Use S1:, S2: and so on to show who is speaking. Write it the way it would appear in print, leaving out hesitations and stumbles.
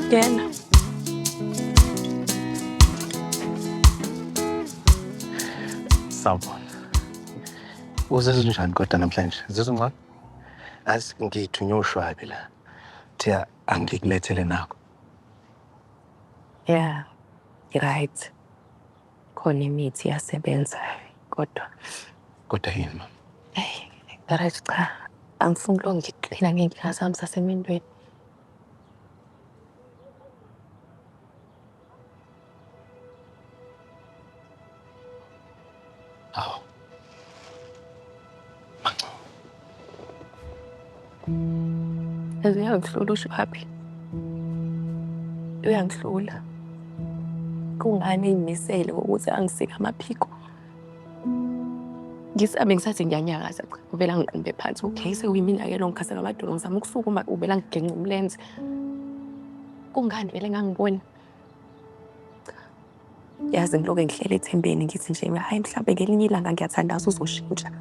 S1: Ngena.
S2: Sawubona. Uzizwa njani kodwa namhlanje? Uzizwa ngcono? Azi ngithunywe ushwabi la. Thiya angikulethele nakho.
S1: Yeah, right. Khona imithi iyasebenza kodwa
S2: Kodwa yini mama?
S1: Hey, right cha. Angifuni lo ngiqina ngey'nkinga zami zasemendweni.
S2: Hawu.
S1: Yazi uyangihlula uShwabi. Uyangihlula. Kungani ey'misele ngokuthi angisike amaphiko? Ngisabe ngisathi ngiyanyakaza cha uvele angiqumbe phansi. Okay, sekuyimina-ke lo ngikhasa ngamadolo ngizama ukusukuma uvele angigenca umlenze. Kungani vele ngangiboni? Yazi ngiloke ngihlele ethembeni ngithi nje hhayi mhlawumbe ngelinye ilanga ngiyathandaza uzoshintsha.